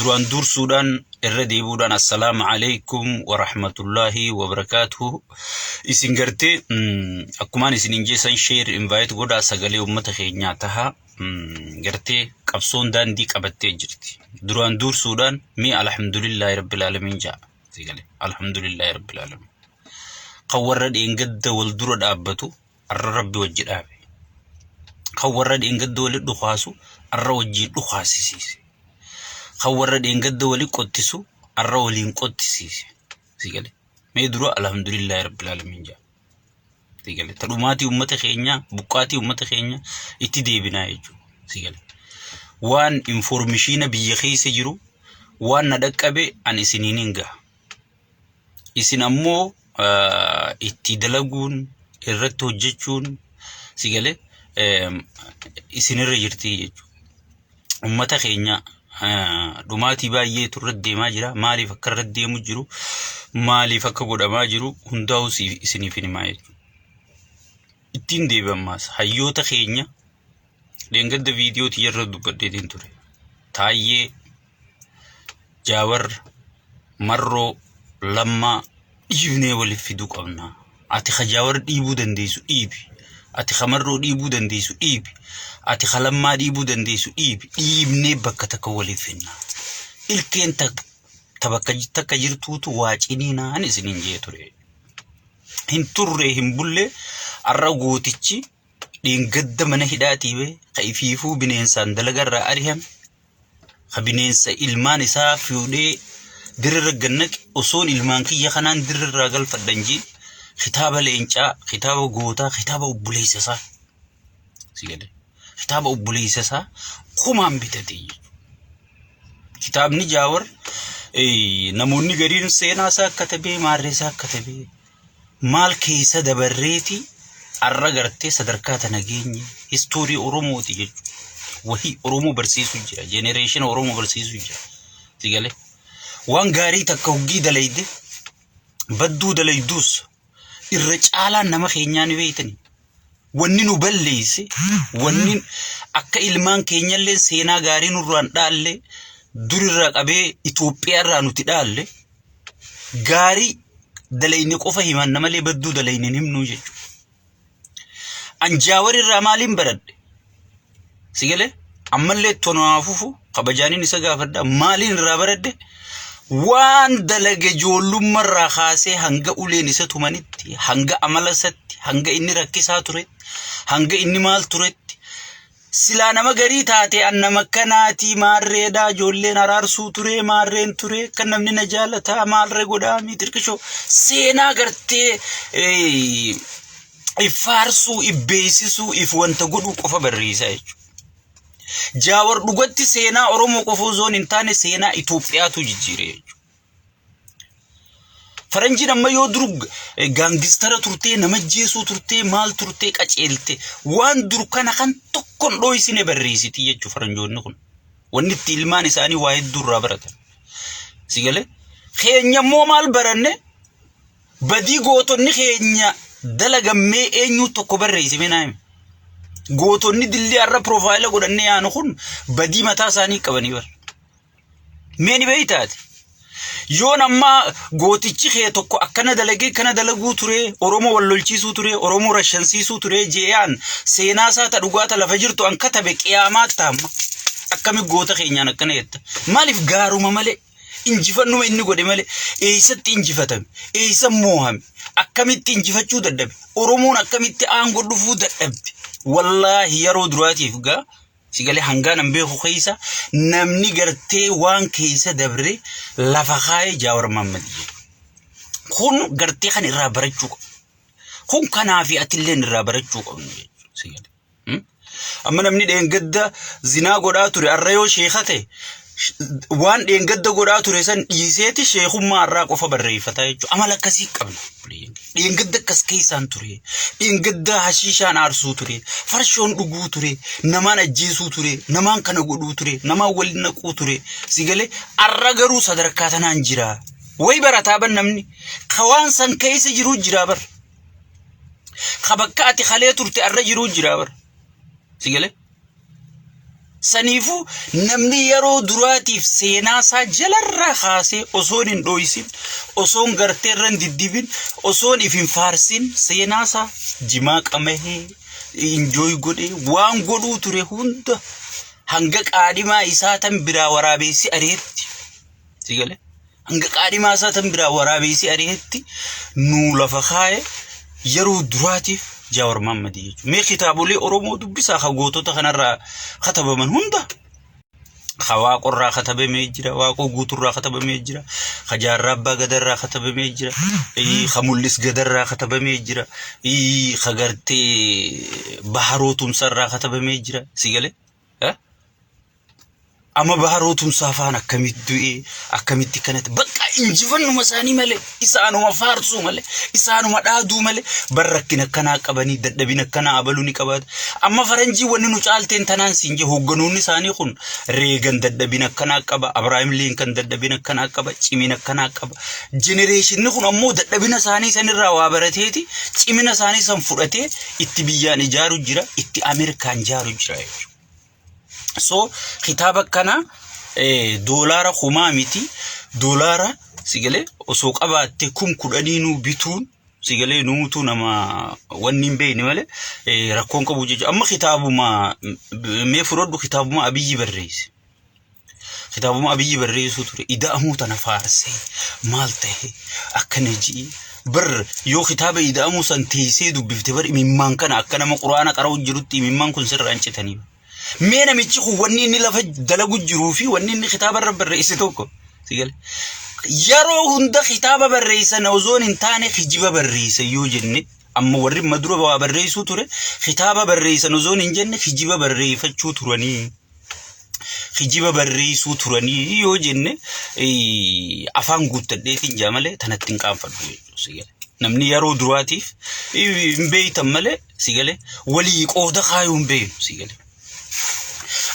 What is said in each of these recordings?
Duraan dursuudhaan irra deebi'uudhaan assalaamu alaikum warahmatullaahi wabarakaatuhu. Isin gartee akkumaan isiniin jeessan share invite godhaa sagalee uummata keenyaa taha gartee qabsoon daandii qabattee jirti. Duraan dursuudhaan mee alhamdulillaahi rabbil aalamiin ja'a. Sagalee alhamdulillaahi rabbil aalamiin. Kan warra dheengadda wal dura dhaabbatu arra rabbi wajji dhaabe. Kan warra dheengadda wali dhukaasu arra wajjiin dhukaasisiise. Kan warra dheengadda wali qottisu arra waliin qottisiise. Si gale. Mee dura alhamdulillahi rabbil aalamiin jaa. Si gale. Ta dhumaatii uummata keenyaa buqqaatii uummata keenyaa itti deebinaa jechuudha. Si gale. Waan informishiina biyya keessa jiru waan na dhaqqabe an isiniin hin gaha. Isin ammoo itti dalaguun irratti hojjechuun si galee isinirra jirti jechuudha. Uummata keenya dhumaatii baay'eetu irratti deemaa jira. Maaliif akka irratti deemu jiru maaliif akka godhamaa jiru hundaa'u isiniif hin himaa jechuudha. Ittiin deebi'a ammaas hayyoota keenya dheengadda viidiyoo tiyyarra dubbadheetiin ture. Taayyee Jaawar, Marroo, Lammaa dhiibnee waliif fiduu qabna. Ati ka Jaawar dhiibuu dandeessu dhiibi. Ati ka Marroo dhiibuu dandeessu dhiibi. Ati ka Lammaa dhiibuu dandeessu dhiibi. Dhiibnee bakka takka waliif finna. Ilkeen ta bakka takka jirtuutu waa ciniinaan isiniin jee ture. Hin turre hin bulle arra gootichi dheengadda mana hidhaatii bee ka ifiifuu bineensaan dalagarraa arihame ka bineensa ilmaan isaa fuudhee dirra gad naqe osoon ilmaan kiyya kanaan dirra irraa galfadhan jee kitaaba leencaa kitaaba gootaa kitaaba obboleessa isaa si gale kitaaba obboleessa isaa kumaan bitate jechuudha. Kitaabni Jaawar namoonni gariin seenaa isaa katabee maarree isaa katabee maal keessa dabarreeti arra gartee sadarkaa tana geenye histoorii Oromooti jechuudha. Wahii Oromoo barsiisuu jira. Jenereeshina Oromoo barsiisuu jira. Si galee? Waan gaarii takka hoggii dalayde badduu dalayduus irra caalaan nama keenyaa ni beeytani. Wanni nu balleeyse wanni akka ilmaan keenyallee seenaa gaarii nurraan dhaalle durirraa qabee Itoophiyaa irraa nuti dhaalle gaarii dalayne qofa himanna malee badduu dalayne hin himnuu jechuudha. An Jaawar irraa maaliin baradhe? Si galee? Ammallee tonaa fufu kabajaaniin isa gaafadha. Maaliin irraa baradhe? Waan dalage ijoollummaa irraa kaasee hanga uleen isa tumanitti, hanga amala isatti, hanga inni rakkisaa turetti, hanga inni maal turetti, silaa nama garii taate an nama akkanaatii maarreedhaa ijoolleen araarsuu turee maarreen turee kan namni na jaalataa maalree godhaa miixirqishoo seenaa gartee if faarsuu if beeksisuu if wanta godhuu qofa barreessaa jechuudha. Jaawar dhugatti seenaa Oromoo qofa osoo hin taane seenaa Itoophiyaatu jijjiire jechuudha. Faranjiin amma yoo dur gaangistara turtee nama jeesuu turtee maal turtee qaceelte waan dur kana kan tokkon dhooysine barreessiti jechuudha faranjoonni kun. Wanni itti ilmaan isaanii waa hedduu irraa baratan. Si galee? Keenya immoo maal baranne badii gootonni keenya dalagammee eenyuu tokko barreessime naa himi. Gootonni dillii har'a piroofaayila godhannee yaanu kun badii mataa isaanii qabanii bara. Mee ni beeytaati. Yoon ammaa gootichi kee tokko akkana dalagee kana dalaguu ture, Oromoo wal lolchiisuu ture, Oromoo rashansiisuu ture je'aan seenaa isaa ta dhugaa ta lafa jirtu an katabe qiyaamaa taamma. Akkami goota keenyaan akkana jetta. Maaliif gaaruma malee injifannuma inni godhe malee eessatti injifatame, eessa moohame, akkamitti injifachuu dadhabe, Oromoon akkamitti aangoo dhufuu dadhabde. Wallaahi yeroo duraatiif gaa Si galee hangaa nan beeku keessa namni gartee waan keessa dabre lafa kaayee Jaawar Mahammad jedhu. Kun gartee kan irraa barachuu qabnu. Kun kanaa fi atilleen irraa barachuu qabnu jechuudha. Si galee. Amma namni dheengadda zinaa godhaa ture arra yoo sheeka ta'e waan dheengadda godhaa ture san dhiiseeti sheekummaa irraa qofa barreeffata jechuudha. Amala akkasii qabna. Dheengadda akkas keessaan ture. Dheengadda hashiishaan aarsuu ture. Farshoon dhuguu ture. Namaan ajjeesuu ture. Namaan kana godhuu ture. Namaan waliin naquu ture. Si galee arra garuu sadarkaa tanaan jira. Wayi barataa ban namni. Ka waan san keessa jiruu jira bar. Ka bakka ati kalee turte arra jiruu jira bar. Si galee. Saniifuu namni yeroo duraatiif seenaa isaa jalarraa kaasee osoon hin dhoysin, osoon gartee irra hin diddibin, osoon if hin faarsin seenaa isaa jimaa qamahee, injooy godhee waan godhuu ture hunda hanga qaadhimaa isaa tan biraa waraabeessi ari'etti. Si galee? Hanga qaadhimaa isaa tan biraa waraabeessi ari'etti nuu lafa kaaye yeroo duraatiif Jaawar Mahammadii jechuudha. Mee kitaabolee Oromoo dubbisaa ka gootota kanarraa katabaman hunda. Ka Waaqorraa katabamee jira, Waaqoo Guuturraa katabamee jira, ka Jaarraa Abbaa Gadarraa katabamee jira, ka Mul'is Gadarraa katabamee jira, ka gartee Baharoo Tumsarraa katabamee jira. Si galee? Amma Baharoo Tumsaa faan akkamitti du'ee akkamitti kanatti bakka injifannuma isaanii malee isaanuma faarsuu malee isaanuma dhaaduu malee bar rakkina akkanaa qabanii dadhabina akkanaa abaluu ni qabaata. Amma faranjii wanni nu caalteen tanaan siin jee hoogganoonni isaanii kun Reegan dadhabina akkanaa qaba Abrahaam Liinkan dadhabina akkanaa qaba cimina akkanaa qaba. Jenereeshinni kun ammoo dadhabina isaanii sanirraa waa barateeti cimina isaanii san fudhatee itti biyyaan ijaaru jira itti Ameerikaan ijaaru jira jechuudha. So kitaaba kana doolaara kumaa miti doolaara sigalee osoo qabaatte 10,000nuu bituun sigalee nuutu nama wanni hin beekne malee rakkoon qabu jechuudha. Amma kitaabuma mee fudhadhu kitaabuma Abiyyi barreesse. Kitaabuma Abiyyi barreessuu ture ida'amuu tana faarsee maal ta'e akkana ji'i bar yoo kitaaba ida'amuu san teessee dubbifte bar imimmaan kana akka nama quraana qara'u jirutti imimmaan kun sirraa hin citanii. Mee namichi kun wanni inni lafa dalagu jiruu fi wanni inni kitaaba irra barreesse tokko si gale. Yeroo hunda kitaaba barreessan osoon hin taane kijiba barreessan yoo jenne amma warri amma dura waa barreessuu ture kitaaba barreessan osoon hin jenne kijiba barreeffachuu turanii. Kijiba barreessuu turanii yoo jenne afaan guuttadheetiin jaa malee tanatti hin qaanfadhu jechuudha si gale. Namni yeroo duraatiif hin beektan malee si gale walii qooda kaayuu hin beeknu si gale.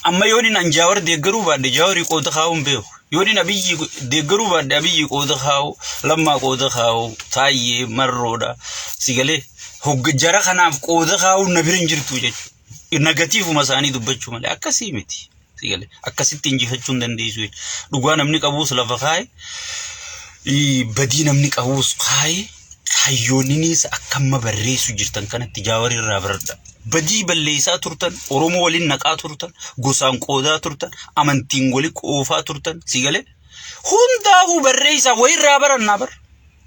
Amma yoon inni an Jaawar deeggaruu baadhe Jaawarii qooda kaa'uu hin beeku. Yoon inni Abiyyi deeggaruu baadhe Abiyyi qooda kaa'u, Lammaa qooda kaa'u, Taayyee, Marroodha. Si galee hogga jara kanaaf qooda kaa'uun na bira hin jirtu jechuudha. Nagatiifuma isaanii dubbachuu malee akkasii miti. Si galee akkasitti injifachuu hin dandeessu jechuudha. Dhugaa namni qabuus lafa kaa'e, badii namni qabuus kaa'e, hayyoonninis akka amma barreessu jirtan kanatti Jaawarii irraa baradha. Badii balleessaa turtan, Oromoo waliin naqaa turtan, gosaan qoodaa turtan, amantiin wali qoofaa turtan, si galee hundaafuu barreessaa wayirraa barannaa bara.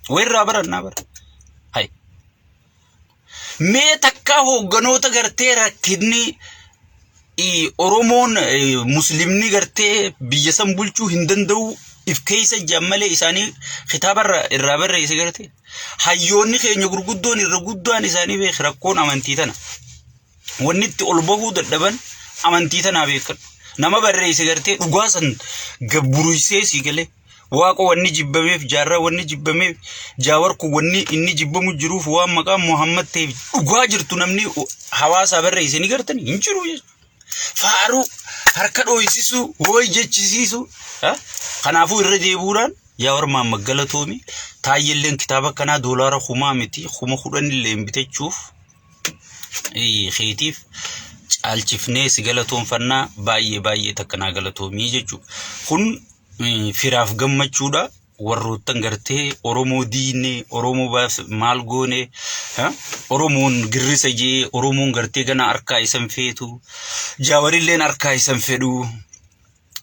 Wayirraa barannaa bara. Hay. Mee takkaa hoogganoota gartee rakkinni Oromoon muslimni gartee biyya san bulchuu hin danda'u if keessa jiran malee isaanii kitaaba irraa barreesse gartee hayyoonni keenya gurguddoon irra guddaan isaanii beek rakkoon amantii tana. Wanni itti ol bahuu dadhaban amantii tanaa beekadhu. Nama barreesse gartee dhugaa san gabburuysee sii galee Waaqo wanni jibbameef jaarraa wanni jibbameef jaawar kun wanni inni jibbamu jiruuf waan maqaan Muhammad ta'eef dhugaa jirtu namni hawaasaa barreesse ni gartani hin jiru jechuudha. Faaruu harka dhooysisuu wooy jechisiisuu kanaafuu irra deebi'uudhaan Jaawar Mahammad galatoomi taayyelleen kitaaba kanaa doolaara kumaa miti 10,000 illee hin bitachuuf keetiif caalchifnee si galatoonfannaa baay'ee baay'ee takka naa galatoomii jechuudha. Kun firaaf gammachuudha. Warroottan gartee Oromoo diinee Oromoo baas maal goone Oromoon girrisa jee Oromoon gartee gana harkaa isan feetu Jaawarilleen harkaa isan fedhu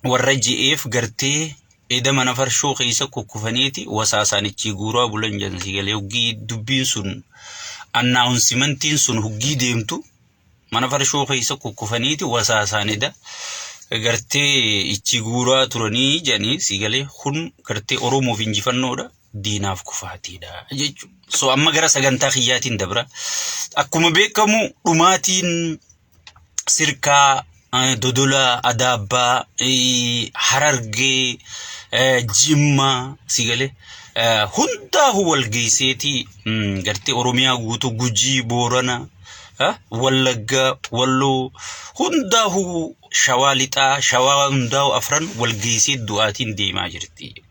warra je'eef gartee eda mana farshoo keessa kukkufaniiti wasaasaan ichii guuraa bulan jedhan si galee hoggii dubbiin sun annaawunsimantiin sun hoggii deemtu mana farshoo keessa kukkufaniiti wasaasaan eda gartee ichi guuraa turanii jedhanii si galee kun gartee Oromoof injifannoodha diinaaf kufaatiidha jechuudha. So amma gara sagantaa kiyyaatiin dabra. Akkuma beekamu dhumaatiin Sirkaa, Dodolaa, Adaabbaa, Harargee, Jimmaa si galee hundaahuu wal geesseeti gartee Oromiyaa guutuu Gujii, Boorana, Wallaggaa, Walloo hundaahuu Shawaa Lixaa, Shawaa hundaa'u afran wal geessee du'aatiin deemaa jirti jechuudha.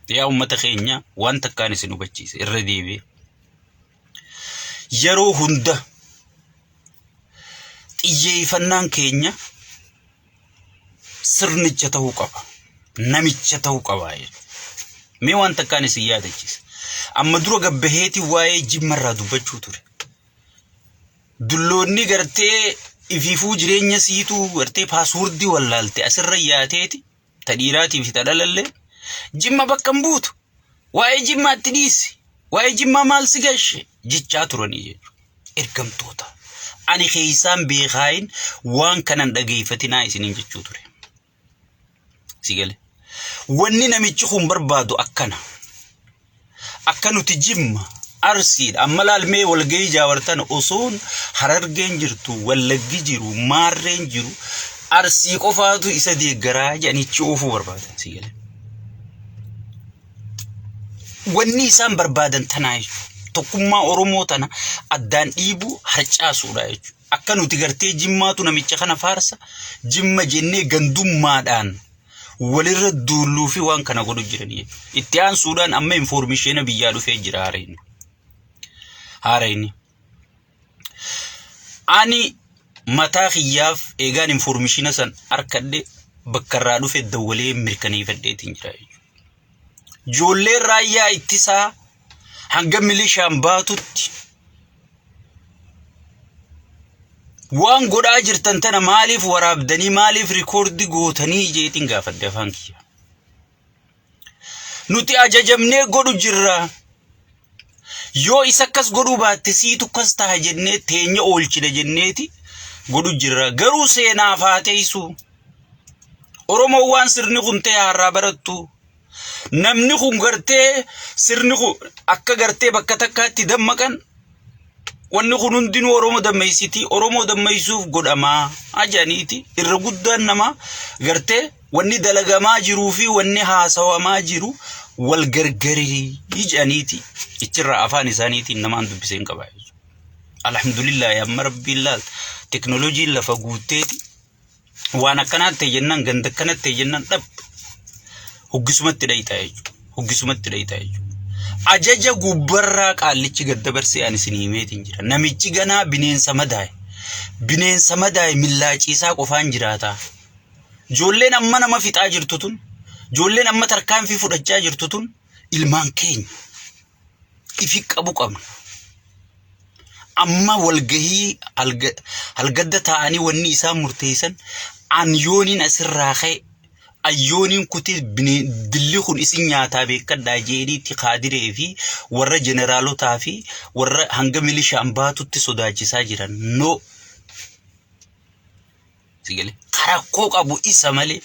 Yaa uummata keenya waan takkaan isin hubachiise irra deebi'ee. Yeroo hunda xiyyeeffannaan keenya Sirnicha ta'uu qaba. Namicha ta'uu qaba jechuudha. Mee waan takkaan isin yaadachiisa. Amma dura gabbaheetii waa'ee jimmarraa dubbachuu ture. Dulloonni gartee ifiifuu jireenya siituu gartee paaswordii wallaalte asirra yaateeti ta dhiiraatii fi ta dhalallee jimma bakka hin buutu. Waa'ee jimmaatti dhiisi. Waa'ee jimmaa maal si gashe jechaa turanii jechuudha. Ergamtoota. Ani keessaan beekaayin waan kanan dhageeffatinaa isiniin jechuu ture. Si gale. Wanni namichi kun barbaadu akkana. Akka nuti Jimma, Arsiidha. Amma laalmee walgahii jaawartan osoon Harargeen jirtu, Wallaggi jiru, Maarreen jiru, Arsii qofaatu isa deeggaraa jedhanichi oofuu barbaadan. Si gale. Wanni isaan barbaadan tanaa jechuudha. Tokkummaa Oromoo tana addaan dhiibuu harcaasuudha jechuudha. Akka nuti gartee Jimmaatu namicha kana faarsa, Jimma jennee gandummaadhaan walirra duulluu fi waan kana godhu jiran jechuudha. Itti aansuudhaan amma infoormisheena biyyaa dhufee jira haarayni. Haarayni. Ani mataa kiyyaaf eegaan infoormishiina san arkadhe bakka irraa dhufe dawwalee mirkaneeffadheetiin jira jechuudha. Ijoolleen raayyaa ittisaa hanga milishaan baatutti waan godhaa jirtan tana maaliif waraabdanii maaliif rikoordi gootanii jeetiin gaafadhe afaan kiyya. Nuti ajajamnee godhu jirra. Yoo isa akkas godhuu baatte siitu akkas taha jennee teenya oolchina jenneeti godhu jirra. Garuu seenaaf haa teessu. Oromoon waan sirni kun ta'e har'aa barattu. Namni kun gartee sirni kun akka gartee bakka takkaatti dammaqan wanni kun hundinuu Oromoo dammeessiti. Oromoo dammeessuuf godhamaa ajaniiti. Irra guddaan namaa gartee wanni dalagamaa jiruu fi wanni haasawamaa jiru wal gargarii jedhaniiti. Ichirraa afaan isaaniitiin namaan dubbisee hin qabaa jechuudha. Alhamdulillah amma rabbiin laal teknooloojiin lafa guutteeti. Waan akkanaa ta'e jennaan ganda akkanaa ta'e jennaan dhab hoggisumatti dhayxaa jechuudha. Hoggisumatti dhayxaa jechuudha. Ajaja gubbarraa qaallichi gad dabarsee ani isin himeetiin jira. Namichi ganaa bineensa madaa'e. Bineensa madaa'e millaaciisaa qofaan jiraata. Ijoolleen amma nama fixaa jirtu tun, ijoolleen amma tarkaanfii fudhachaa jirtu tun ilmaan keenya. Ifi qabu qabna. Amma walgahii halgadda taa'anii wanni isaan murteessan an yooniin asirraa ka'e ayyooniin kutee dilli kun isin nyaataa beekadhaa jeeniitti kaadiree fi warra jeneraalotaa fi warra hanga milishaan baatutti sodaachisaa jiran. No. Si galee? Karakkoo qabu isa malee.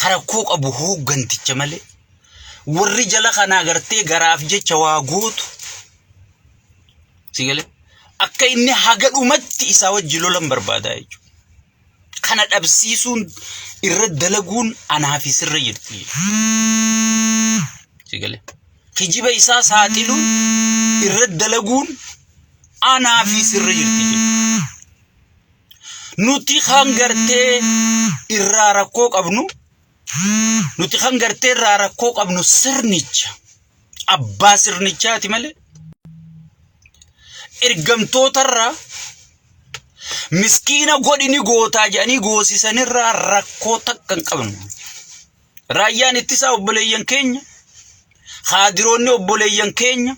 Karakkoo qabu hoogganticha malee. Warri jala kanaa gartee garaaf jecha waa gootu. Si galee? Akka inni haga dhumatti isaa wajji lolan barbaadaa jechuudha. Kana dhabsiisuun irra dalaguun anaa fi sirra jirti. Si galee? Kijiba isaa saaxiluun irra dalaguun anaa fi sirra jirti jechuudha. Nuti kan gartee irraa rakkoo qabnu nuti kan gartee irraa rakkoo qabnu sirnicha abbaa sirnichaati malee ergamtootarraa miskiina godhini gootaa jedhanii goosisanirraa rakkoo takka hin qabnu. Raayyaan ittisaa obboleeyyan keenya, kaadiroonni obboleeyyan keenya,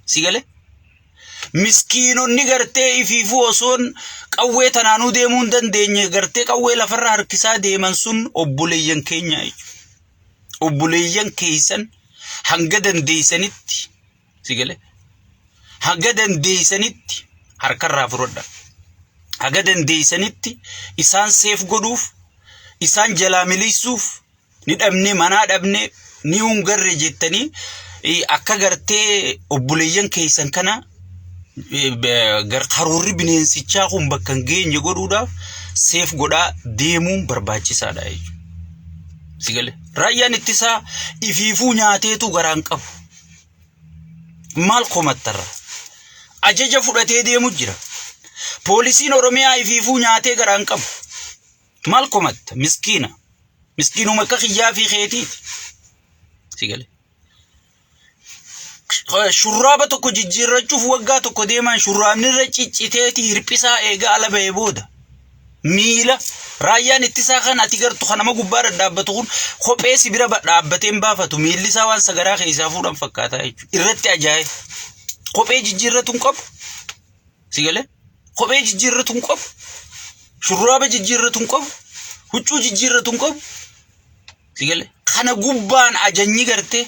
si galee? Miskiinonni gartee ifiifuu osoon qawwee tanaanuu deemuu hin dandeenye gartee qawwee lafarra harkisaa deeman sun obboleeyyan keenya jechuudha. Obboleeyyan keessan hanga dandeessanitti si galee hanga dandeessanitti harkarraa fudhadha. Haga dandeessanitti isaan seef godhuuf isaan jalaa miliqsuuf ni dhabne manaa dhabne ni hungarre jettanii akka gartee obboleeyyan keessan kana karoorri bineensichaa kun bakka hin geenye godhuudhaaf seef godhaa deemuun barbaachisaadha jechuudha. Si galee raayyaan ittisaa ifiifuu nyaateetu garaan qabu. Maal komattarra? Ajaja fudhatee deemu jira. Poolisiin Oromiyaa ifiifuu nyaatee garaan qabu. Maal komatta? Miskiina. Miskiinuma akka kiyyaa fi keetiiti. Si galee. Shurraaba tokko jijjiirrachuuf waggaa tokko deeman shurraabni irra cicciteeti hirphisaa eegaa ala ba'ee booda. Miila raayyaan ittisaa kan ati gartu kan nama gubbaa dhadhaabbatu kun kophee si bira dhaabbatee hin baafatu. Miilli isaa waan sagaraa keessaa fuudhan fakkaataa jechuudha. Irratti ajaa'e. Kophee jijjiirratu hin qabu. Si galee? Kophee jijjiirratu hin qabu. Shurraaba jijjiirratu hin qabu. Huccuu jijjiirratu hin qabu. Si galee? Kana gubbaan ajanyi gartee.